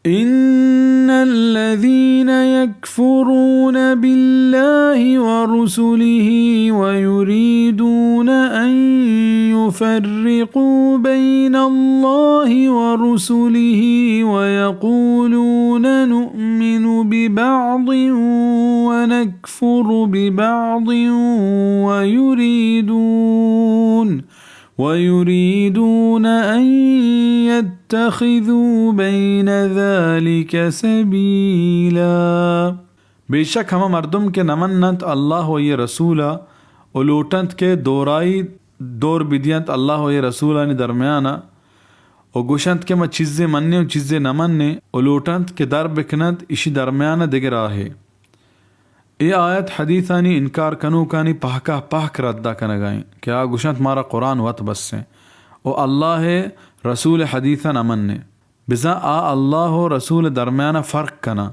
إن الذين يكفرون بالله ورسله ويريدون أن يفرقوا بين الله ورسله ويقولون نؤمن ببعض ونكفر ببعض ويريدون ويريدون أن يتخذوا بين ذلك سبيلا۔ بے شک ہما مردم کہ نہ مننت اللہ و آئی رسولا و لوٹنت کہ دورائی دور بدینت اللہ و آئی رسولانی درمیانا و گوشنت کہ ما چیزے منیں و چیزے نہ منیں و لوٹنت کہ در بکننت اشی درمیانا دگہ راہے۔ اے آیت حدیثانی انکار کنوکانی پہکا پہک ردا کنگا ایں کہ آ گوشنت مارا قرآن وت بس ایں و اللہ ء رسول ء حدیثا نہ منیں۔ بزاں آ اللہ و رسول ء درمیانا فرق کناں۔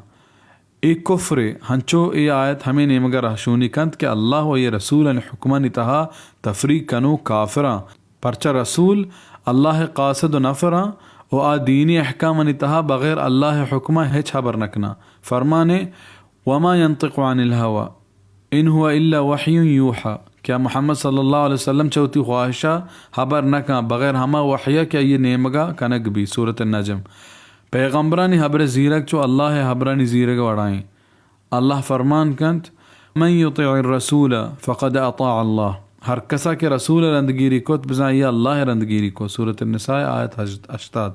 اے کفرے، ہنچو اے آیت ہمے نیمگا رہشونی کنت کہ اللہ و آئی رسولانی حکمانی تہا تفریق کنوک کافراں۔ پرچا رسول اللہ ء قاصد و نفراں و آ دینی احکامانی تہا بغیر اللہ ء حکما ہچ ہبر نکناں۔ فرمانے، وما ينطق عن الهوى إن هو إلا وحي يوحى، کہ آ محمد صلی اللہ علیہ وسلم چہ وتی خواہشا ہبر نہ کن بغیر ہما وحیا کہ آئی نیمگا کنگ بی۔ سورۃ النجم۔ پیغمبرانی ہبر زیرگ چو اللہ ء ہبرانی زیرگ وڑائیں۔ اللہ فرمان کنت، من يطع الرسول فقد أطاع الله، ہر کسا کہ رسول رندگیری کت بزاں آئی اللہ رندگیری کت۔ سورۃ النساء آیت ہشتاد۔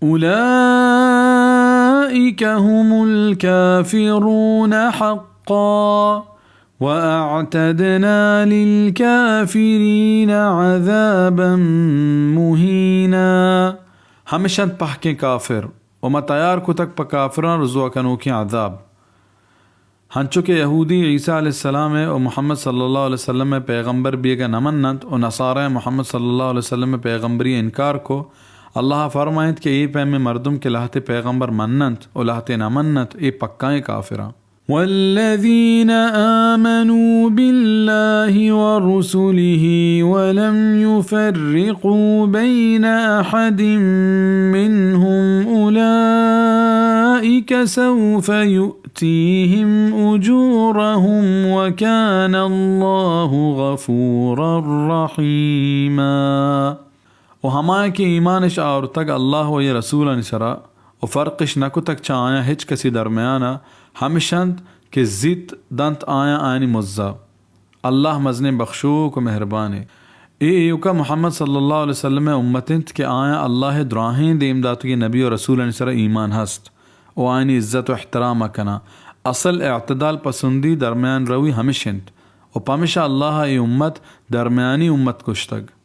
أولئك هم الكافرون حقا وأعتدنا للكافرين عذابا مهينا۔ ہمشنت پہکیں کافر و ما تیار کتگ پہ کافراں رسوا کنوکیں عذاب۔ ہنچو کہ یہودی عیسیٰ علیہ السلام ء و محمد صلی اللہ علیہ وسلم ء پیغمبر بیگ ء نہ مننت و نصارہ ء محمد صلی اللہ علیہ وسلم ء پیغمبری ء انکار کو، اللہ فرمائنت کہ اے پیمیں مردم کہ لہتے پیغمبر مننت و لہتے نہ مننت، اے پکائیں کافراں۔ والذين آمنوا بالله ورسله ولم يفرقوا بين أحد منهم أولئك سوف يؤتيهم أجورهم وكان الله غفورا رحيما۔ و ہمایاں کہ ایمانش آورتگ اللہ و آئی رسولانی سرا و فرقش نکتگ چہ آیاں ہچ کسی درمیانا، ہمشنت کہ زیت دنت آیاں آیانی مزا۔ اللہ مزنیں بخشوک و مہربانے۔ اے ایوکا محمد صلی اللہ علیہ وسلم ء امت انت کہ آیاں اللہ ء دراہیں دیم داتگیں نبی و رسولانی سرا ایمان ہست و آیانی عزت و احترام ء کناں۔ اصل اعتدال پسندی، درمیان روی ہمش انت و پمشا اللہ ء اے امت درمیانی امت گوشتگ۔